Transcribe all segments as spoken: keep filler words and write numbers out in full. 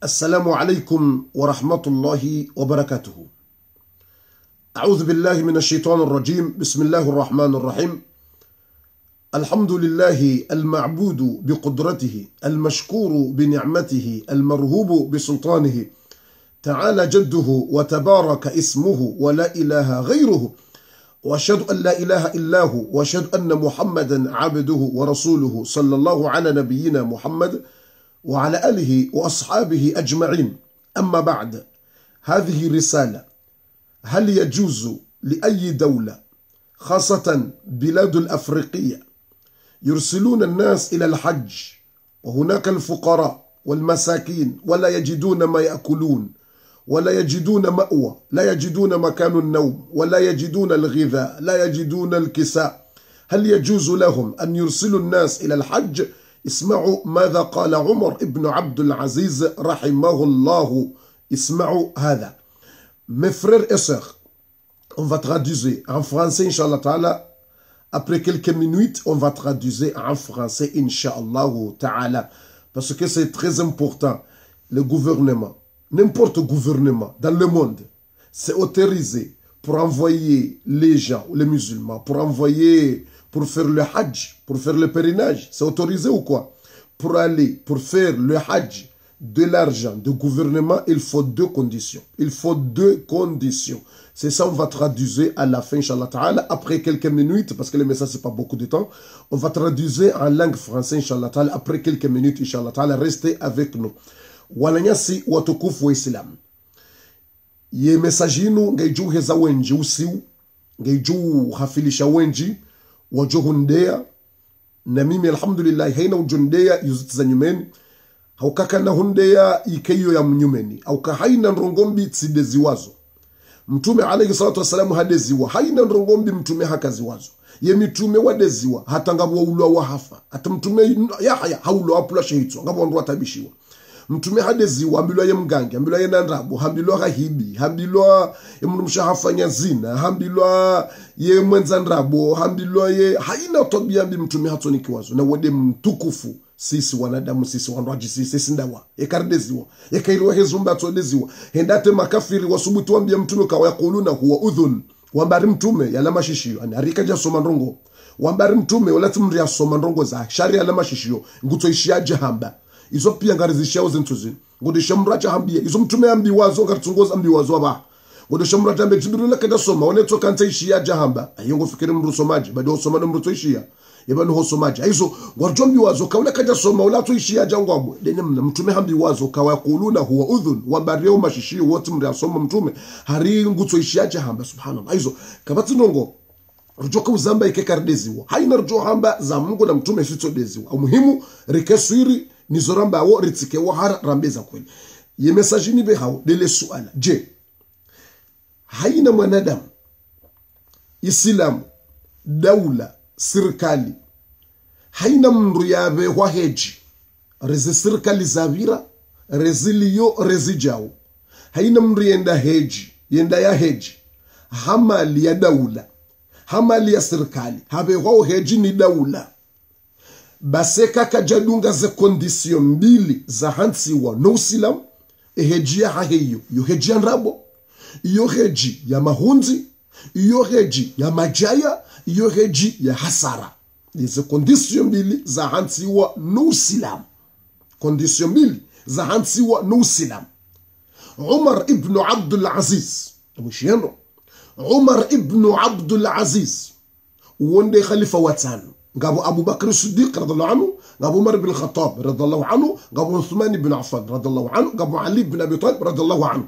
السلام عليكم ورحمة الله وبركاته. أعوذ بالله من الشيطان الرجيم. بسم الله الرحمن الرحيم. الحمد لله المعبود بقدرته، المشكور بنعمته، المرهوب بسلطانه، تعالى جده وتبارك اسمه، ولا إله غيره، وأشهد أن لا إله إلا هو، وأشهد أن محمدا عبده ورسوله، صلى الله على نبينا محمد وعلى آله وأصحابه أجمعين. أما بعد، هذه رسالة. هل يجوز لأي دولة، خاصة بلاد الأفريقية، يرسلون الناس إلى الحج وهناك الفقراء والمساكين ولا يجدون ما يأكلون ولا يجدون مأوى، لا يجدون مكان النوم ولا يجدون الغذاء، لا يجدون الكساء، هل يجوز لهم أن يرسلوا الناس إلى الحج؟ اسمعوا ماذا قال عمر بن عبد العزيز رحمه الله. اسمعوا هذا. Mes frères et sœurs, on va traduire en français, Inch'Allah Ta'ala. Après quelques minutes, on va traduire en français, Inch'Allah Ta'ala. Parce que c'est très important. Le gouvernement, n'importe gouvernement dans le monde, c'est autorisé pour envoyer les gens, les musulmans, pour envoyer, pour faire le hajj, pour faire le pèlerinage. C'est autorisé ou quoi? Pour aller, pour faire le hajj, de l'argent de gouvernement, il faut deux conditions. Il faut deux conditions. C'est ça, on va traduire à la fin, Inch'Allah Ta'ala, après quelques minutes, parce que le message, c'est pas beaucoup de temps. On va traduire en langue française, Inch'Allah Ta'ala, après quelques minutes, Inch'Allah Ta'ala. Restez avec nous. Wananyasi watukufu wa Islam. Ye message inu ngayidjo uheza wendji usiu, ngayidjo uhafilisha wendji, wadjo hundeya, na mimi alhamdulillah, hayina udjo ndeya, yuzitiza nyumeni, hauka kana hundeya ike iyo ya mnyumeni, hauka hayina ndrongo mbi tsideziwazo. Mtrume alayhi swalatu wassalamu hadeziwa, hayina ndrongo mbi mtrume hakaziwazo. Ye mitrume wadeziwa, hata ngapvo waulwa wahafa. Hata mtrume Yahaya haulwa hapvulwa she hitswa, ngapvo wandru watabishiwa. Mtrume hadeziwa, hambilwa ye mgangi, hambilwa ye na ndrabo, hambilwa hahibi, hambilwa ye mdrumshe hafanya zina, hambilwa ye mwendza ndrabo, hambilwa ye, hayina twabiya mbi mtrume hatsonikiwazo. Na wo nde mtukufu, sisi wanadamu, sisi wandru wadji, sisi, sisi ndawa. Eka rideziwa, eka iriwa hezumba hatsodeziwa. Hende hata makafiri wasubutu wambiya mtrume ka ويقولون هو أذن. Wamba ari mtrume yala mashishiyo, yaani ari kadjasoma ndrongo. Wamba ari mtrume, ola tsi mndru yasoma ndrongo za, sha ari yala mashishiyo, ngutsoishiya djahamba. Izo piya ngarizishiyao zentsu zinu. Ngodjo ishiya mndru adjahambiya, izo mtrume hambiwazo, ngaritsungo zambiwazo apvaha. Ngodjo ishiya mndru adjahambiya, Djibril ola kadjasoma, ola tsoka ntsaishiya djahamba. Ayo ngofikiri mndru usomadji, badi hosoma no mndru tsoishiya. Eba no hosomadji. Hayizo, ngwaridjo hambiwazo, ka ola kadjasoma, ola tsoishiya djangwamwe. Nde namna mtrume hambiwazo, ka ويقولون هو أذن, wamba ari yo mashishiyo, wo tsi mndru yasoma mtrume, hari ngutsoishiya djahamba, subhanallah. Hayizo, kapvatsi ndrongo ridjoka uzamba ike karideziwa. Hayina ridjo hamba za Mungu na mtrume sitsodeziwa. Umuhimu, rike swiri, nizo rambawo, ritsike wahara, rambe za kweli. Ye message nipvehao, nde le suala. Je, hayina mwanadamu, Isilamu, daula, sirikali, hayina mndru yapvehwa hedji, rezi sirikali zapvira, rezi liyo, rezi djao. Hayina mndru yenda hedji, yenda ya hedji, ha mali ya daula, ha mali ya sirikali, hapvehwao hedji ni daula. Basi eka kadjadunga ze conditions mbili zahantsiwa no Usilamu, e hedji yahahe iyo, iyo hedji ya ndrabo, iyo hedji ya mahundzi, iyo hedji ya madjaya, iyo hedji ya hasara. Ize conditions mbili zahantsiwa no Usilamu. Conditions mbili zahantsiwa no Usilamu. Umar ibn Abdul Aziz, mwishiyo ndo. Umar ibn Abdul Aziz, wo nde khalifa wa tsanu. Ngapvo Abu Bakr Siddiq radhiyallahu anhu, ngapvo Umar bin Khattab radhiyallahu anhu, ngapvo Uthman bin Affan radhiyallahu anhu, ngapvo Ali bin Abi Talib radhiyallahu anhu.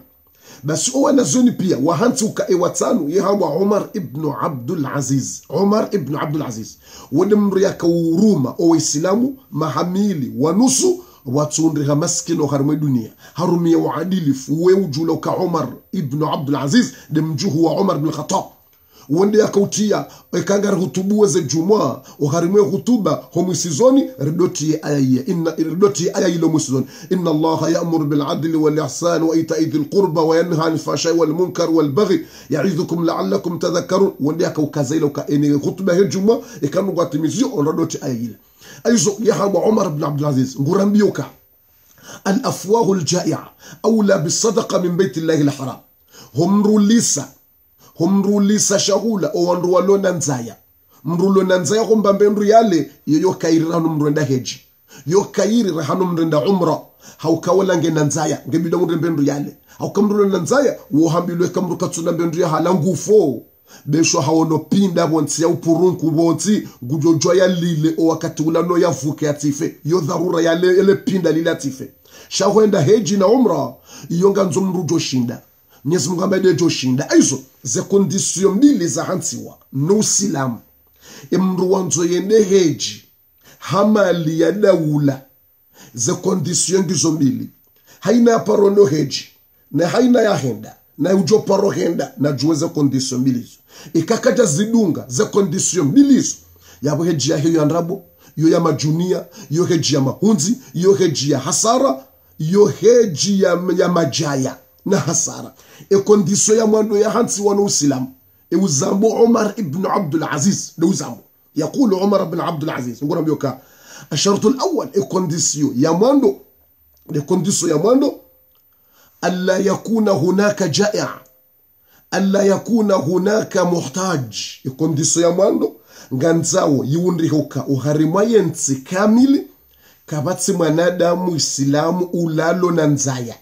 Basi o wanazioni piya wahantsi uka e wa tsanu, ye hambwa Umar ibn Abdul Aziz. Umar ibn Abdul Aziz. Wo nde mndru yaka uruma o Waislamu maha mili wa nusu, watsundriha masikini oharimwa e duniya. Harumiya uadilifu, we udjula uka Umar ibn Abdul Aziz, nde mdjuhu wa Umar bin Khattab. Wo nde yaka utiya, eka ngarihutubuwo ze djumwa, oharimwa e hutuba, ho mwisizoni, ridotiye aya iya, inna, ridotiye aya ilo mwisizoni. إن الله يأمر بالعدل والإحسان وإيتاء ذي القربى وينهى عن الفحشاء والمنكر والبغي يعظكم لعلكم تذكرون. Wo nde yaka ukaza ila uka ene hutuba he djumwa, eka nungu atimiziyo, onradoti aya ila. Hayizo, ye hambwa Umar bin Abdul Aziz, ngurambiyo uka الأفواه الجائعة أولى بالصدقة من بيت الله الحرام. Ho mndru ulisa, ho mndru ulisa shahula owandru walo na ndzaya. Mndru ulo na ndzaya ho mbambe mndru yale, iyo yo kheri rahana mndru enda hedji. Yo kheri rahana mndru enda umra. Hauka wola ngena ndzaya, nge bidi mndru mbe mndru yale. Hauka mndru ulo na ndzaya, wo hambilwa eka mndru katsuna mbe mndru yahala ngufo. Besho hawono pinda pvontsi ya upurunku pvontsi, ngudjo djuwa yalile owakati ula no yavuke yatsife. Yo dharura yale, ele pinda lile yatsife. Sha hwenda hedji na umra, iyo ngandzo mndru djo shinda. Mwenyezi Mungu hamba nde djo shinda. Hayizo, ze conditions mbili zahantsiwa no Usilamu. E mndru wandzo yende hedji ha mali ya daula. Ze conditions ngizo mbili. Hayina ya paro ndo hedji, na hayina ya henda, na udjo paro henda, nadjuwe ze conditions mbili zo. Ika kadja zidunga ze conditions mbili zo, yapvo hedji yahe yo ya ndrabo, yo ya madjunia, yo hedji ya mahundzi, yo hedji ya hasara, yo hedji ya, ya madjaya na hasara. E condition ya mwando yahantsiwa no Usilamu. E uzambo Umar ibn Abdul Aziz, nde uzambo. يقول عمر بن عبد العزيز, ngurambio ka, الشرط الأول, e condition ya mwando, e condition ya mwando, ألا يكون هناك جائع، ألا يكون هناك محتاج. E condition ya mwando, ngandzao yiwundrihe uka oharimwa yentsi kamili, kapvatsi mwanadamu Isilamu ulalo na ndzaya.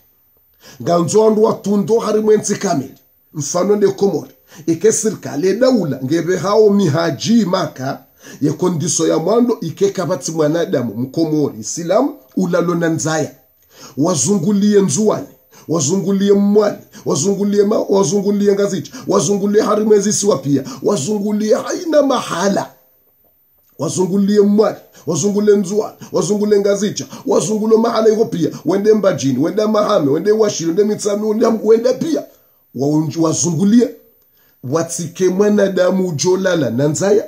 Ngandzo wandru watunde oharimwa yentsi kamili. Mfano nde Komori. Ike sirikali, e daula, ngepvehao mihadji Maka, ye condition ya mwando, ike kapvatsi mwanadamu, Mkomori, Isilamu, ulalo na ndzaya. Wazungulie Ndzuwani, wazungulie Mwali, wazungulie ma-, wazungulie Ngazidja, wazungulie harimwa ezisiwa pia, wazungulie hayina mahala. Wazungulie Mwali, wazungulie Ndzuwani, wazungulie Ngazidja, wazungulie mahala iko pia, wende Mbadjini, wende Hamahame, wende Washili, wende Mitsamihuli, wende pia. Wa-, wazungulie, pvatsike mwanadamu udjo lala na ndzaya,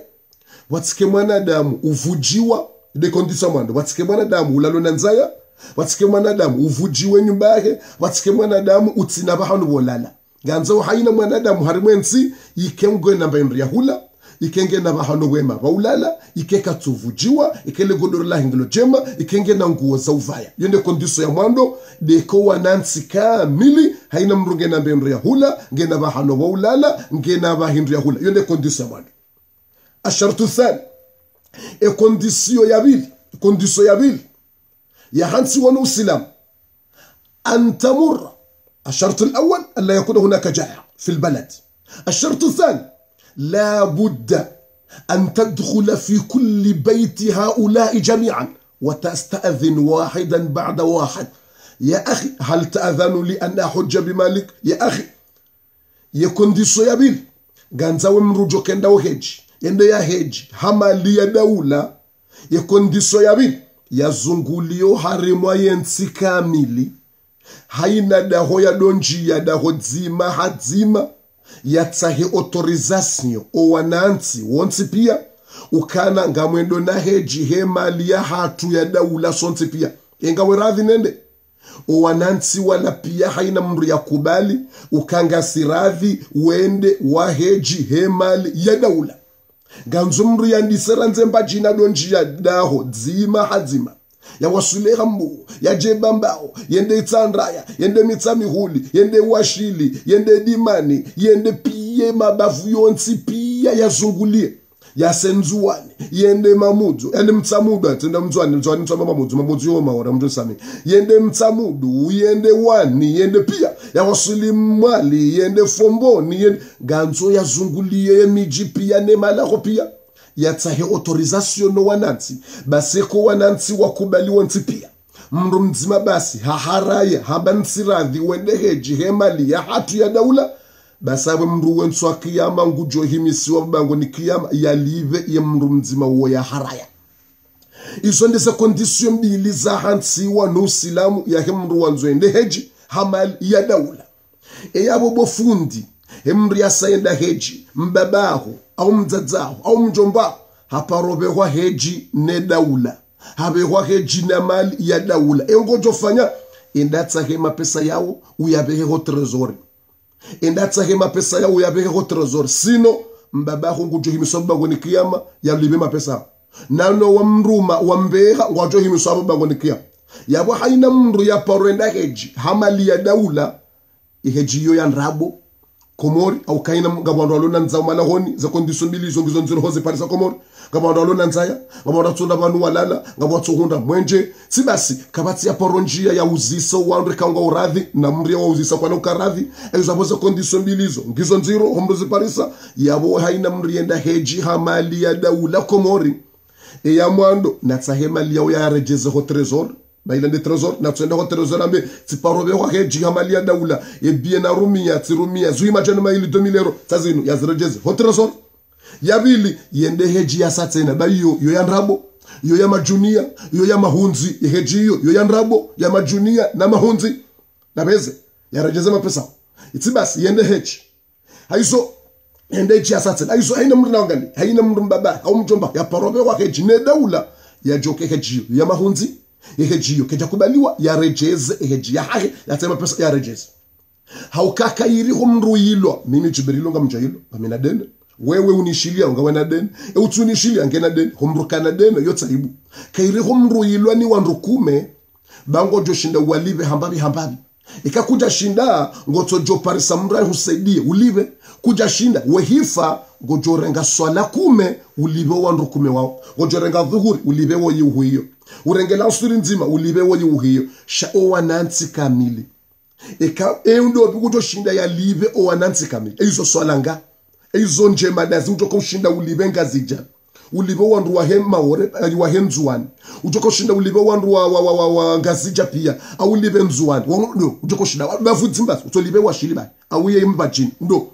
pvatsike mwanadamu uvudjiwa, nde condition ya mwando, pvatsike mwanadamu ulalo na ndzaya, pvatsike mwanadamu uvudjiwe nyumba yahe, pvatsike mwanadamu utsina pvahanu pvo lala. Ngandzo hayina mwanadamu harimwa entsi, ike ngena mba hindru ya hula, ike ngena pvahanu pvema pva ulala, ike katsuvudjiwa, ike le godoro lahe ngilo djema, ike ngena nguo za uvaya. Yo nde condition ya mwando, nde ko wanantsi kamili, hayina mndru ngena mba hindru ya hula, ngena pvahanu pva ulala, ngena pva hindru ya hula. Yo nde condition ya mwando. الشرط الثاني, e condition ya pvili, condition ya pvili yahantsiwa no Usilamu, أن تمر. الشرط الأول ألا يكون هناك جائع في البلد. الشرط الثاني، لا بد أن تدخل في كل بيت هؤلاء جميعا وتستأذن واحدا بعد واحد. يا أخي، هل تأذن لي أن أحج بمالك؟ يا أخي، ye condition ya pvili, ngandzo we mndru udjo kenda o hedji, yende ya hedji ha mali ya daula. Ye condition ya pvili, yazungulie oharimwa yentsi kamili, hayina daho ya ndo ndjiya, daho dzima ha dzima, yatsahe autorisation o wanantsi wontsi pia, ukana ngamwendo na hedji he mali yahatru ya daula sontsi pia. Enga we radhi nende? O wanantsi wala pia hayina mndru yakubali uka ngasi radhi wende wa hedji he mali ya daula. Ngandzo mndru yandise randzi Mbadjini ndo ndjiya daho dzima ha dzima, yawaswili Hambu, yadje Bambao, yende Itsandraya, yende Mitsamihuli, yende Washili, yende Dimani, yende pia mabavu yontsi pia yazungulie. Yase Ndzuwani, yende Mamudzu, yende Mtsamudzu, atsende Mndzuwani, Mndzuwani mtsamba Mamudzu, Mamudzu yo Maore, mndru sami. Yende Mtsamudzu, yende Wani, yende pia, yawaswili Mwali, yende Fomboni, yende, ngandzo yazungulie ye midji pia ne mahala yaho pia. Yatsahe autorisation no wanantsi, basi ko wanantsi wakubali wontsi pia. Mndru mdzima basi haharaya, hamba ntsi radhi wende hedji he mali yahatru ya daula, basi apvo mndru we ntsu ya kiyama ngudjo himisiwa pvo bangoni kiyama, yalipve ye mndru mdzima wo yaharaya. Izo nde ze condition mbili zahantsiwa no Usilamu yahe mndru wandzo yende hedji ha mali ya daula. Eya pvo bo fundi, he mndru yasa yenda hedji, mbaba haho, au mdzadze haho, au mdjomba haho, haparo pvehwa hedji ne daula, hapvehwa hedji na mali ya daula. E ngodjo fanya, enda tsahe mapesa yaho, uyapvehe ho trésor. Enda tsahe mapesa yaho, uyapvehe ho trésor. Sinon, mbaba haho ngudjo himiswa pvo bangoni kiyama, yalipve mapesa haho. Na no wamruma, wambeha, ngwadjo himiswa pvo bangoni kiyama. Yapvo haina mndru yaparo enda hedji ha mali ya daula, ye hedji iyo ya ndrabo. Komori, hauka haina, ngapvo wandru walo na ndzaya malahoni, ze conditions mbili izo ngizo ndziro ho ziparisa Komori. Ngapvo wandru walo na ndzaya, ngapvo wandru watsonda pvanu walala, ngapvo watsohundra mwenje. Tsi basi, kapvatsi yaparo ndzia ya uzisa wandru eka ngwao radhi, na mndru ya wauzisa kwana uka radhi. Ezo apvo ze conditions mbili izo ngizo ndziro ho mndru ziparisa. Yapvo haina mndru yenda hedji ha mali ya daula Komori. Eya mwando, natsahe mali yawo yaredjeze ho trésor. Ba ila nde trésor, natsoenda ho trésor ambe, tsiparo pvehwa hedji ha mali ya daula. Ye billet narumia, tsirumia, zui madjana mayili, deux mille euros, tsa zinu, yaziredjeze ho trésor. Ya pvili, yende hedji ya sa tsena, ba iyo, iyo ya ndrabo, iyo ya madjunia, iyo ya mahundzi, ye hedji iyo, iyo ya ndrabo, ya madjunia, na mahundzi. Na pveze, yaredjeze mapesa. Itsi basi, yende hedji. Haizo, yende hedji ya sa tsena. Haizo, haina mndru na wangali, haina mndru mbaba, hau mdjomba, yaparo pvehwa hedji ne daula, yadjoke hedji iyo, ya mahundzi, ye hedji iyo, kedja kubaliwa, yaredjeze, ye hedji yahahe, yatsahe mapesa, yaredjeze. Hauka kayiri ho mndru yilwa, mimi Djibrilu ngamdjo yilwa, ngamina deni. Wewe unishiliya, ngawe na deni. E utsu nishiliya, ngena deni. Ho mndru kana deni, yo tsi aibu. Kayiri ho mndru yilwa ni wandru kume, ba ngodjo shinda walipve hambapvi hambapvi. Eka kudja shinda, ngotsodjo parisa mndru ahusaidiye, ulipve. Kudja shinda, we hifa, ngodjo renga swala kume, ulipve wandru kume wawo. Ngodjo renga dhuhuri, ulipve wo yiwu iyo. Urenge lansuri ndzima, ulipve wo yiwu iyo. Sha owanantsi kamili. Eka, e ndo pvi kudjo shinda yalipve owanantsi kamili. Eizo swala nga. Eizo ndjema dazi udjoka ushinda ulipve Ngazidja. Ulipve wandru wahe Maore, eh, wahe Ndzuwani. Udjoka ushinda ulipve wandru wa, wa, wa, wa, wa Ngazidja piya. Au ulipve Ndzuwani. Wa, no, udjoka ushinda, wa, bavu dzimba, utsolipve washili bayi. Au ye Mbadjini. Ndo.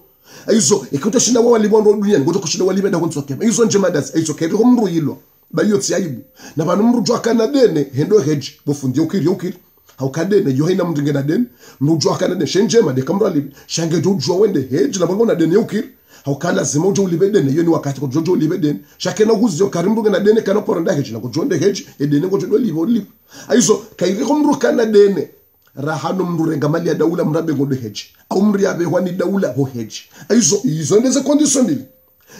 Eizo, eka udjoshinda wawalipve wandru duniani, udjoka ushinda walipve daho ntsokema. Eizo ndjema dazi, eizo kayiri ho mndru yilwa. Ba iyo tsi aibu. Na pvanu mndru djuwa kana deni, hende hedji, bo fundi, yo ukiri, yo ukiri. Hauka deni, yo haina mndru ngena deni, mndru djuwa kana deni, she ndjema, de ka mndru alipve. Sha ngedjo udjuwa wende hedji, na pvanu nguna deni, yo ukiri. Hauka lazima udjo ulipve deni, yo ni wakati kodjo udjo ulipve deni. Sha kena huzi yo kari mndru ngena deni, kana paro enda hedji, na kodjo ende hedji, ye deni ngodjo ndo lipve, ulipve. Haizo, kayiri ho mndru kana deni. Raha no mndru renga mali ya daula mndru ambe ngondo hedji. Au mndru yapvehwa ni daula ho hedji. Haizo, izo nde ze conditions mbili.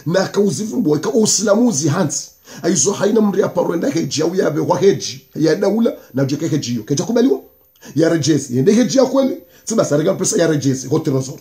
Na ka uzivumbua, eka usilamu uzi hantsi. Haizo haina mndru yaparo enda hedji, au yapvehwa hedji ya daula, nadjoke hedji iyo. Kedja kubaliwa, yaredjeze, yende hedji ya kweli. Tsi basi arenge mapesa yaredjeze, ho trésor.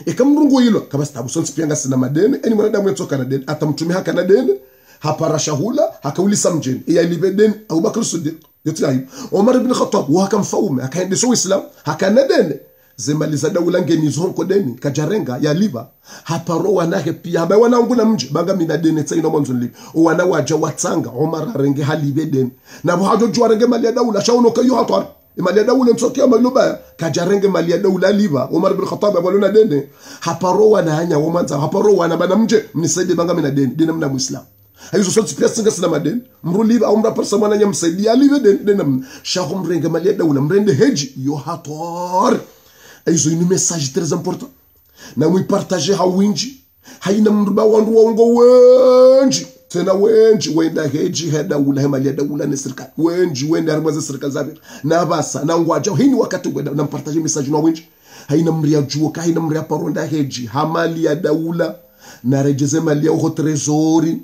Eka mndru ngu yilwa, kapvatsi tabu, sontsi piya ngasina madeni, eni mwanadamu yetsoka na deni, hata mtrume hakana deni, hapara shahula, hakaulisa mdjeni, iya lipve deni, Abu Bakr Siddiq, yo tsi aibu. Omar ibn Khattab, wo haka mfaume, hakaendesha Uislamu, hakana deni. Ze mali za daula ngeni zo honko deni, kadjarenga, yalipva. Haparo wanahe piya, hamba wana wangu namdje, ba ngamina deni, tsi ino mwandzo nilipve. Owana wadja watsanga, Omar harenge halipve deni. Na pvo hadjo djuwa harenge mali ya daula, sha unoka yo hatwari. Ye mali ya daula ntsoke ya mali lobaya, kadjarenge mali ya daula lipva, Omar ibn Khattab apvalo na deni. Haparo wana hanya, wo mwandza, haparo wana ba namdje, mnisaidie ba ngamina deni, deni mna Muislamu. Haizo sontsi piya tsi ngasina madeni, mndru lipva, au mndru aparisa mwananya msaidiye, alipve deni, deni mna. Sha ho mrenge mali ya daula, mrende hedji, yo hatwari. Haizo inu message très important. Na mwi partager ha windji. Haina mndru ba wandru wawo ngo wendji. Tsena wendji, wenda hedji, he daula, he mali ya daula ne sirikali. Wendji, wenda harimwa ze sirikali za pvira. Na pvasa, na ngwadjao, hini wakati ngwenda, na mpartager message na windji. Haina mndru yadjuwa, ka haina mndru yaparo enda hedji, ha mali ya daula. Naredjeze mali yawo ho trésor.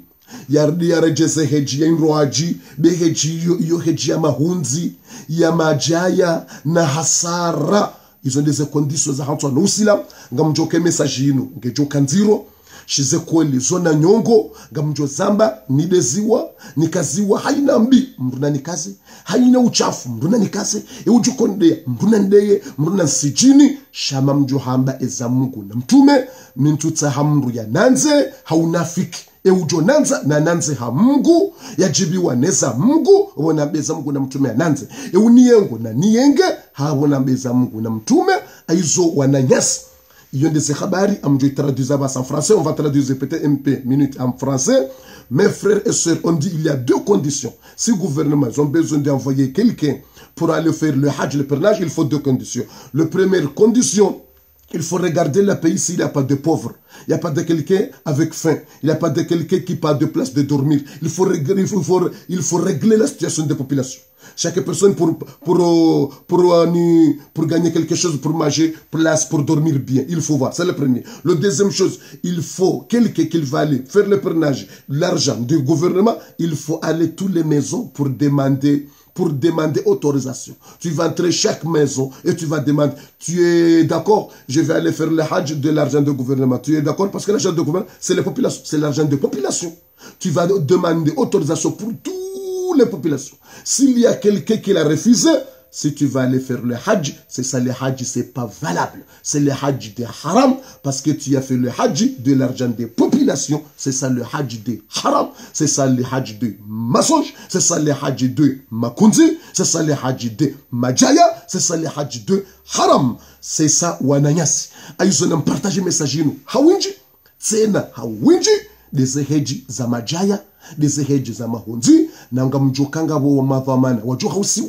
Yarudi yaredjeze hedji ya indrwadji, be hedji iyo, iyo hedji ya mahundzi, ya madjaya, na hasara. Izo nde ze conditions za hantswa no usilamu, ngamdjoke message inu, ngedjoka ndziro, shize kweli zo na nyongo, ngamdjo zamba, nideziwa, nikaziwa, haina mbi, mndru nanikaze, haina uchafu, mndru nanikaze, e udjo kondea, mndru nanideye, mndru nansijini, sha ma mdjo hamba eza Mungu na mtrume, mi ntsutsaha mndru yanandze, ha unafiki. E udjo nandza, nanandze ha Mungu, yadjibiwa neza Mungu, pvo nambe eza Mungu na mtrume yanandze. E uniyengo, naniyenge, ha pvo nambe eza Mungu na mtrume, haizo wananyasi. Iyo nde ze habari, ngamdjo i traduire pvasa en français, on va traduire peut-être un peu, minute, en français. Mes frères et sœurs, on dit, il y a deux conditions. Si gouvernement, ils ont besoin d'envoyer quelqu'un pour aller faire le Hajj, le pèlerinage, il faut deux conditions. La première condition, il faut regarder le pays s'il n'y a pas de pauvres. Il n'y a pas de quelqu'un avec faim. Il n'y a pas de quelqu'un qui n'a pas de place de dormir. Il faut régler, il faut, il faut, il faut régler la situation des populations. Chaque personne pour, pour, euh, pour, euh, ni- pour gagner quelque chose, pour manger, place pour dormir bien. Il faut voir. C'est le premier. La deuxième chose, il faut quelqu'un qui va aller faire le pèlerinage, l'argent du gouvernement, il faut aller toutes les maisons pour demander pour demander autorisation. Tu vas entrer chaque maison et tu vas demander, tu es d'accord, je vais aller faire le Hajj de l'argent de gouvernement. Tu es d'accord parce que l'argent de gouvernement, c'est les populations, c'est l'argent de population. Tu vas demander autorisation pour toutes les populations. S'il y a quelqu'un qui l'a refusé, si tu vas aller faire le Hajj, c'est ça le Hajj, c'est pas valable. C'est le Hajj de haram parce que tu as fait le Hajj de l'argent des populations. C'est ça le Hajj de haram. C'est ça le Hajj de mensonge. C'est ça le Hajj de makunzi. C'est ça le Hajj de madjaya. C'est ça le Hajj de haram. C'est ça wananyasi. Ayizo na mpartage message inu. Ha windji. Tsena ha windji. Ndeze hedji za madjaya. Ndeze hedji za mahundzi. Na ngamdjo kanga bo wa madhwamana. Wadjo hausiu.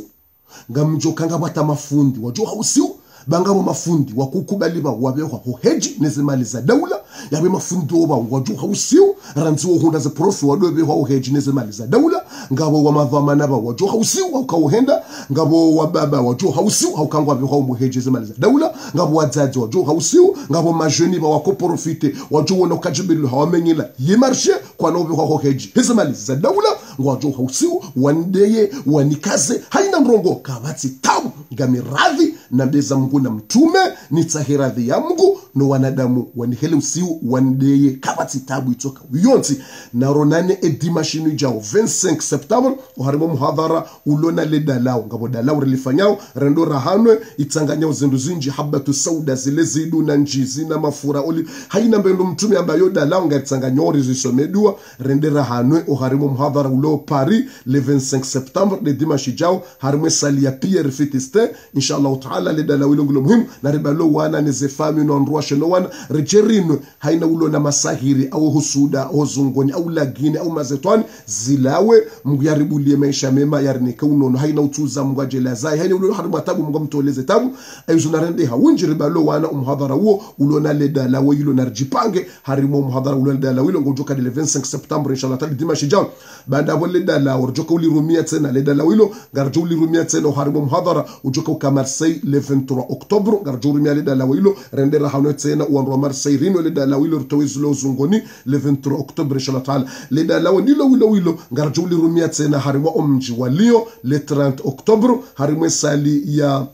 Ngamdjo kanga bo hata mafundi, wadjo hausiu, ba ngapvo mafundi, wakukubali ba wabehwa ho hedji, neze mali za daula, yapvo mafundi wo ba wadjo hausiu, randzi wo hundra ze profi wadobehwa ho hedji, neze mali za daula, ngapvo wa madhwamana ba wadjo hausiu, hauka uhenda, ngapvo wa baba wadjo hausiu, hauka ngwabehwa ho hedji, neze mali za daula, ngapvo wadzadze wadjo hausiu, ngapvo majeni ba wako profite, wadjo wona uka Djibril hawamenyela, ye marché, kwana ubehwa ho hedji, neze mali za daula, ngwadjo hausiu, wanideye, wanikaze, haina ndrongo, kapvatsi tabu, ngami radhi, nambeza Mungu na mtrume, nitsahe radhi ya Mungu, no wanadamu, wanihele usiu, wanideye, kapvatsi tabu itsoka. Yontsi, naronane e dimanche inu idjao, vingt-cinq septembre, oharimwa muhadhara, ulona le dalao, ngapvo dalao rilifanyao, rendo rahanwe, itsanganyao zindru zindji, habatu sauda, zile zidu na ndji, zina mafura, oli, haina mbendo mtrume ambayo dalao, ngaritsanganyao, rizisome dua, rende rahanwe oharimwa muhadhara ulo Paris, le vingt-cinq septembre, le dimanche idjao, harimwa e salle ya Pierre Fitistin, inshallah taala, le dalao ilo ngulo muhimu, na ribalo wana, neze fami, no wandru washe no wana, ridje rinwe, haina ulona masahiri, au husuda, au zungoni, au lagini, au mazetwani, zilawe, Mungu yaribulie maesha mema, yarinike unono, haina utsuza, Mungu adjelazaye, haina ulona harimwa tabu, Mungu amtoleze tabu, ayizo na rende ha windji ribalo wana, omuhadhara uwo, ulona le dalao ilo na ridjipange, harimwa omuhadhara ulo le dalao ilo, ngodjoka ndele vingt-cinq septembre, inshallah taala, dimanche idjao. Baanda apvo le dalao, ridjoka ulirumia tsena le dalao ilo, ngaridjo ulirumia tsena oharimwa muhadhara, udjoka uka Marseille le vingt-trois octobre, ngaridjo urumia le dalao ilo, rende rahanwe tsena, wandru wa Marseille, rinwe le dalao ilo, ritowe zilo zungoni, le vingt-trois octobre, inshallah taala. Le dalao ndilo wilo wilo, ngaridjo ulirumia tsena harimwa omdji wa Lyon, le trente octobre, harimwa e salle ya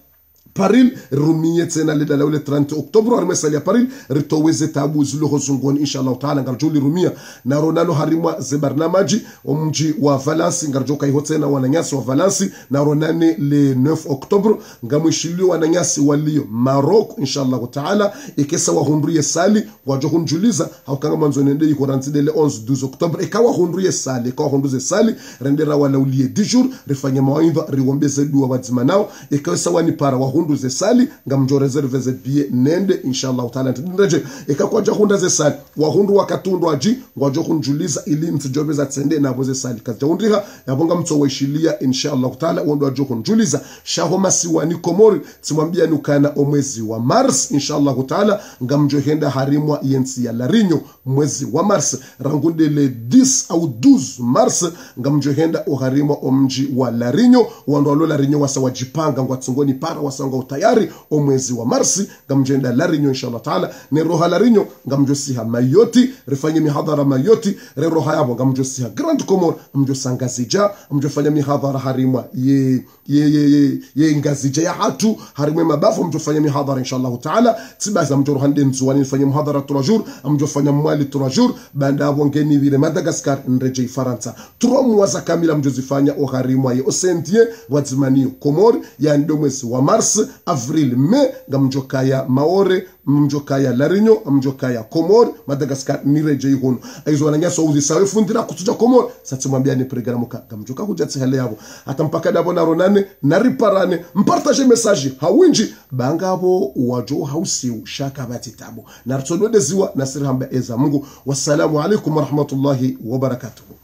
Paris, rirumie tsena le dalao le trente octobre, harimwa e salle ya Paris, ritowe ze tabu zilo ho zungoni, inshallah taala, ngaridjo ulirumia. Naronano harimwa ze barnamaji, omdji wa Valence, ngaridjoka iho tsena wananyasi wa Valence, naronane le neuf octobre, ngamwishilio wananyasi walio Maroc, inshallah taala, eka sa wahundru ye salle, ngwadjo hundjuliza, hauka ngamwandzo nende iho randzi ndele onze, douze octobre, eka wahundru ye salle, eka wahundru ze salle, rende rawalaulie dix jours, rifanye mawaidha, riwombeze dua pvadzima nao, eka sa wanipara wahundru ze salle, ngamdjo réserver ze billet nende, inshallah taala, ntidindaje, eka kwadja hundra ze salle, wahundru wakati undrwadji, ngwadjo hundjuliza ili ntsidjopveza tsende napvo ze salle kazidja hundriha, yapvo ngamtso waishilia, inshallah taala, wondro wadjo hundjuliza, sha ho masiwani Komori, tsimwambiani ukana omwezi wa mars, inshallah taala, ngamdjo henda harimwa yentsi ya La Réunion, mwezi wa mars, rangu ndele dix au douze mars, ngamdjo henda oharimwa omdji wa La Réunion, wandru walo La Réunion wasa wadjipanga, ngwatsungoni para wasa ngwa utayari, omwezi wa mars, ngamdjo henda La Réunion, inshallah taala, ne roha La Réunion, ngamdjo siha Mayotte, rifanye mihadhara Mayotte, re roha yapvo, ngamdjo siha Grande Comore, ngamdjo sa Ngazidja, ngamdjo fanya mihadhara harimwa ye ye, ye, ye, ye Ngazidja yahatru, harimwa e mabavu, ngamdjo fanya mihadhara, inshallah taala, tsi bazi ngamdjo roha nde Ndzuwani nifanye muhadhara trois jours, ngamdjo fanya Mwali trois jours, baanda apvo ngeni pvire Madagascar, nredjei Farantsa. Trois mois za kamila ngamdjo zifanya oharimwa ye Océan Indien, pvadzima ni yo Komori, yaani ndo mwezi wa mars, avril, mai, ngamdjo kaya Maore, ngamdjo kaya La Réunion, ngamdjo kaya Komori, Madagascar, niredjei hunu. Ayizo wananyasi wauzisa we fundi ra kutsudja Komori, sa tsimwambiani programme ka, ngamdjo ka hudja tsi hale yapvo. Hata mpaka ndapvo naronane, nariparane, mpartage message, ha windji, ba ngapvo wadjo hausiu, sha kapvatsi tabu. Naritsodo ndeziwa, nasi rihamba eza Mungu. Wassalamu alaikum warahmatullahi wabarakatuh.